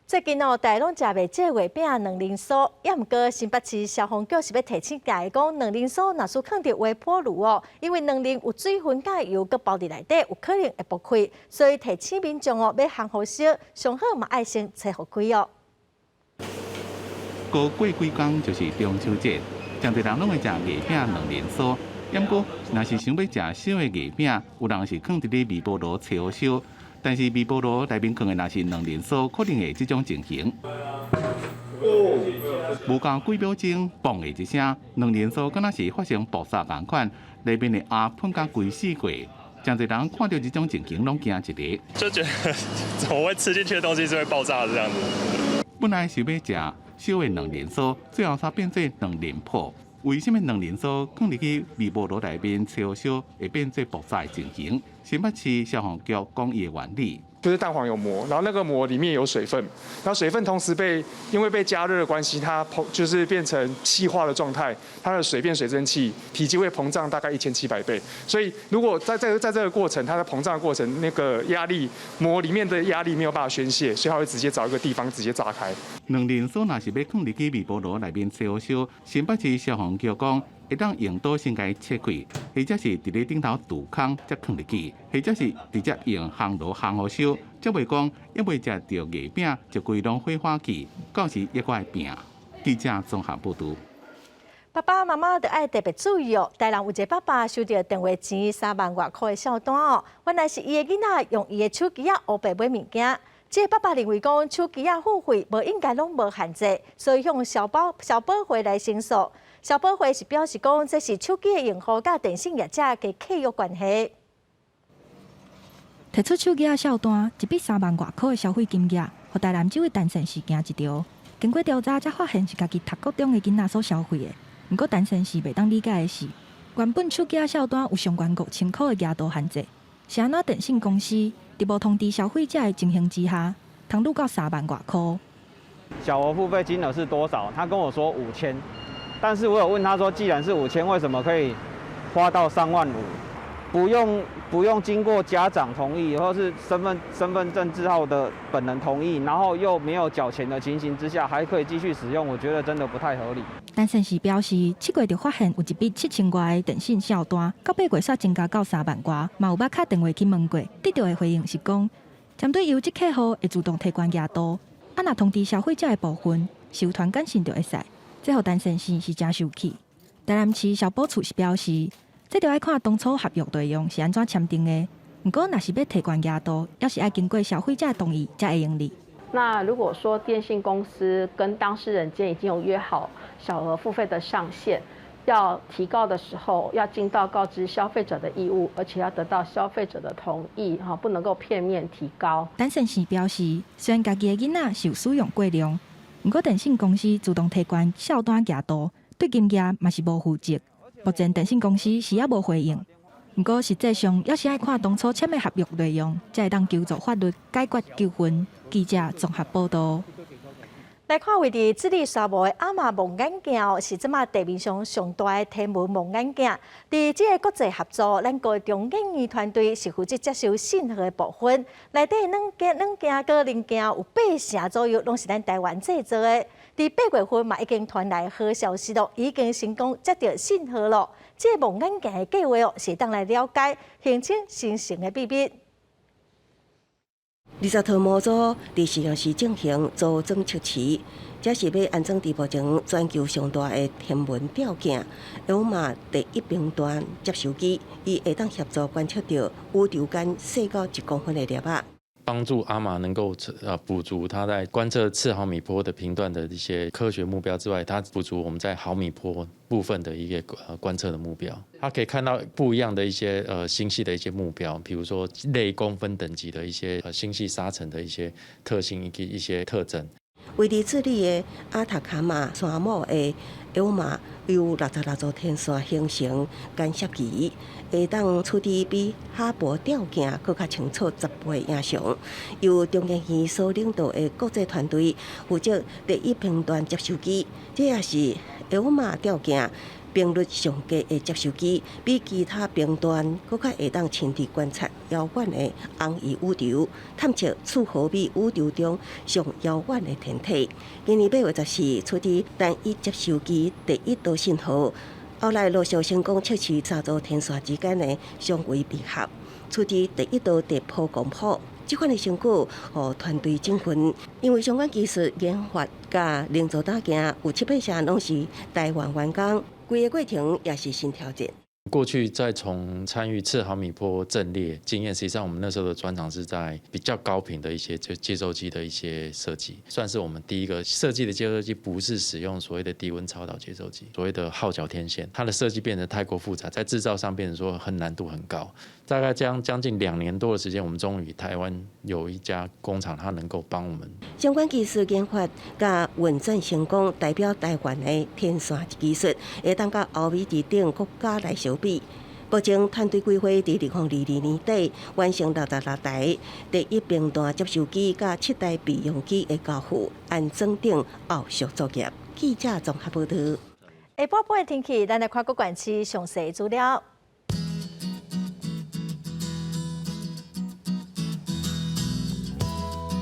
最近哦，大家攏食袂少月餅、卵磷酥，抑毋過新北市消防局是欲提醒大家講，卵磷酥若是囥佇微波爐哦，因為卵磷有水分佮油閣包佇內底，有可能會爆開，所以提醒民眾哦，欲烘予燒，上好嘛愛先吹予開哦。閣過幾工就是中秋節，誠濟人攏會食月餅、卵磷酥。毋過，若是想欲食燒的月餅，有人是囥佇咧微波爐吹予燒，但是微波爐內面囥的若是卵磷酥，可能會這種情形。無夠幾秒鐘，嘣的一聲，卵磷酥敢若是發生爆炸仝款，內面的餡噴甲規四界，誠濟人看著這種情形，攏驚一下。就覺得怎麼會吃進去的東西是會爆炸的這樣子。本來是欲食燒的卵磷酥，最後才變做卵磷破。為啥物卵磷酥囥入去微波爐內面吹予燒，會變做爆炸的情形？新北市消防局講伊的原理。就是蛋黃有膜，然後那個膜裡面有水分，然後水分同時被因為被加熱的關係，它膨就是變成氣化的狀態，它的水變水蒸氣，體積會膨脹大概1700倍。所以如果在這個過程，它的膨脹的過程，那個壓力膜裡面的壓力沒有辦法宣洩，所以它會直接找一個地方直接炸開。卵磷酥若是欲囥入去微波爐內面吹予燒，新北市消防局講，會當用刀先共伊切開，或者是佇咧頂頭鑄空才囥入去，或者是直接用烘爐烘予燒，才袂講猶未食著月餅就規籠火花去，到時猶閣愛拚。記者綜合報導。爸爸媽媽著愛特別注意哦。台南有一个爸爸收著電話錢3萬外箍的數單哦，原來是伊的囡仔用伊的手機仔烏白買物件。這个爸爸認為講手機仔付費無應該攏無限制，所以向消保會來申訴。消保會是表示講，這是手機的用戶佮電信業者的契約關係。提出手機仔數單，一筆3萬外箍的消費金額，予台南這位陳先生驚一趒。經過調查，才發現是家己讀國中的囡仔所消費的。毋過陳先生袂當理解的是，原本手機仔數單有上懸5000箍的額度限制，是按怎電信公司佇無通知消費者的情形之下，通愈到3萬外箍？小額付費金額是多少？他跟我說五千，但是我有問他說，既然是五千，為什麼可以花到3萬5？不用經過家長同意，或是身份證字號的本人同意，然後又沒有繳錢的情形之下，還可以繼續使用，我覺得真的不太合理。陳先生表示，7月就發現有一筆7000外的電信數單，到8月煞增加到3萬外，嘛有捌敲電話去問過，得著的回應是講，針對優質客戶會自動提懸額度，啊若通知消費者的部分，授權簡訊就會使，這予陳先生是誠生氣。台南市消保處是表示，這著愛看當初合約內容是按怎簽訂的，毋過，若是欲提懸額度，猶是愛經過消費者同意才會用得。那如果說電信公司跟當事人間已經有約好小額付費的上限，要提高的時候，要盡到告知消費者的義務，而且要得到消費者的同意，哈，不能夠片面提高。陳先生表示，雖然家己的囡仔受使用過量，毋過電信公司自動提懸數單額度，對金額嘛是無負責。目前電信公司是猶無回應，毋過實際上猶是愛看當初簽的合約內容，才會當求助法律解決糾紛。記者綜合報道。來看位佇智利沙漠的阿瑪望遠鏡，是這馬地面上上大的天文望遠鏡。佇這个國際合作，咱高中研院團隊是負責接收信號的部分。內底軟件、軟件佮零件有八成左右，攏是咱台灣製造的。佇8月份嘛，已經傳來好消息囉，已經成功接著信號囉。這个望遠鏡的計畫哦，是會當來了解行星形成的秘密。20套模組佇實驗室進行組裝測試，這是欲安裝佇目前全球上大的天文吊鏡 ALMA 第一頻段接收機，伊會當協助觀測著宇宙間細到1公分的粒仔。幫助阿瑪能夠補足它在觀測次毫米波的頻段的一些科學目標之外，它補足我們在毫米波部分的一個觀測的目標。它可以看到不一樣的一些星系的一些目標，比如說類公分等級的一些星系沙塵的一些特性以及一些特徵。位佇智利的阿塔卡馬沙漠的 ALMA 由66組天線形成干涉儀，會當處理比哈勃吊鏡閣較清楚10倍影像。由中研院所領導的國際團隊負責第一頻段接收機，這也是 ALMA 吊鏡頻率上低的接收機，比其他頻段閣較會當親佇觀察遙遠的紅移宇宙，探測次毫米宇宙中上遙遠的天體。今年8月14，取得單一接收機第一道信號，後來陸續成功測試三組天線之間的相位閉合，取得第一道突破光譜。這款的成果，予團隊振奮，因為相關技術研發佮零組搭件有七八成攏是台灣員工。規个過程也是新挑戰。過去在從參與次毫米波陣列經驗，實際上我們那時候的專長是在比較高頻的一些接收機的一些設計，算是我們第一個設計的接收機，不是使用所謂的低溫超導接收機，所謂的號角天線，它的設計變得太過複雜，在製造上變成說很難度很高。大概將近2年多的時間，我們終於台灣有一家工廠，它能夠幫我們。相關技術研發佮運轉成功，代表台灣的天線技術會當佮歐美等國家來相比。目前團隊規劃佇2022年底完成66台第一頻段接收機佮7台備用機的交付安裝等後續作業。記者綜合報導。下晡半的天氣，咱來看各縣市詳細資料。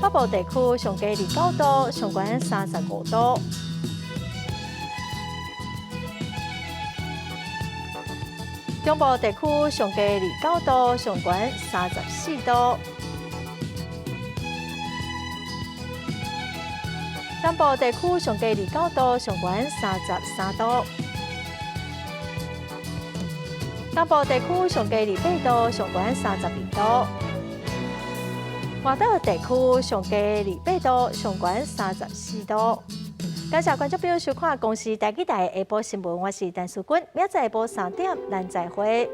北部地區上低29度，上懸35度。中部地區上低29度，上懸34度。南部地區上低29度，上懸33度。東部地區上低28度，上懸32度。外島地區上低28度，上懸34度。感謝觀眾朋友收看公視台語台的下晡新聞，我是陳淑君，明仔載下晡3點，咱再會。